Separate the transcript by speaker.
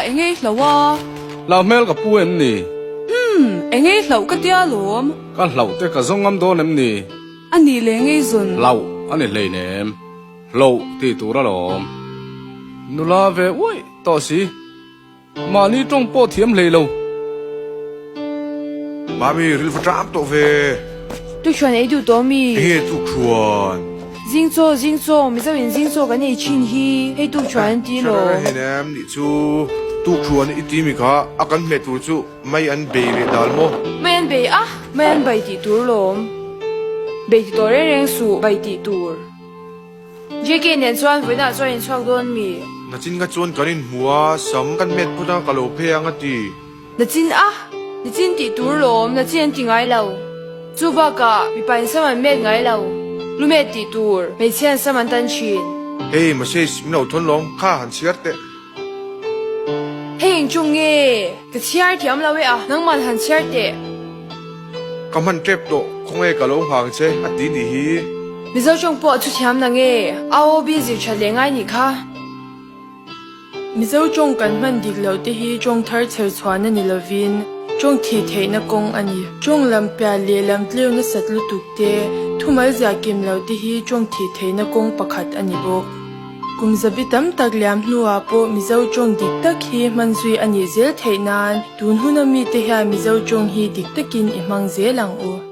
Speaker 1: Enge i hlauh a?
Speaker 2: Hlau hmel ka pu em ni?
Speaker 1: Umm, enge i hlauh ka tia lawm.
Speaker 2: Ka hlauh te ka zawng ngam dawn em ni?
Speaker 1: A nih leh enge i zawn?
Speaker 2: Hlauh a ni hleinem. Hloh tih tur alawm. Nula ve uaih tawh si. Mahni tawng pawh thiam hlei lo.
Speaker 3: Mami, ril va ṭam tawh ve.
Speaker 4: Tukṭhuan ei duh tawh mi?
Speaker 3: Enge tukṭhuan?
Speaker 4: Zing chaw, zing chaw, Mizo in zing chaw kan ei ṭhin hi, hei tukṭhuan an ti lo.
Speaker 3: Hre reng em nih chu, tukṭhuan i ti mi kha, a kan hmeh tur chu mei an bei leh dal maw?
Speaker 4: Mei an bei a, mei an bai tih tur lawm. Bei ti tawh reng reng suh, bai tih tur. JK nen chuan vawiinah chuan in chhuak dawn mi?
Speaker 3: Nachin kha chuan kan inhmu a, sam kan hmet phawt a, ka lo phei ang a ti.
Speaker 4: Nachin a? Nachin tih tur lawm, nachin an ti ngai lo. Chu bakah mipa in sam an met ngai lo. Lu met tih tur, hmeichhia an sam an tan thin.
Speaker 3: Hei message min lo thawn lawm, kha han chhiar teh.
Speaker 4: Hei eng chung nge? Ka chhiar thiam lo e a, nangman han chhiar teh.
Speaker 3: Ka hman tep tawh, khawnge ka lo nghang che a ti nih hi.
Speaker 4: Mizo tawng pawh a thu thiam na nge? AOB zir that leh ngai nih kha.
Speaker 5: Mizo tawng kan hman dik loh te hi tawng thar chher chhuahna ni lovin tawng thih theihna kawng a ni. Tawng lam piah leh lam tleu nasat lutuk te, thumal ziah kim loh te hi tawng thih theihna kawng pakhat a ni bawk. Kum zabi tam tak liam hnuah pawh Mizo tawng dik tak hi hman zui a nih zel theih nan tun huna mite hian Mizo tawng hi dik takin i hmang zel ang u.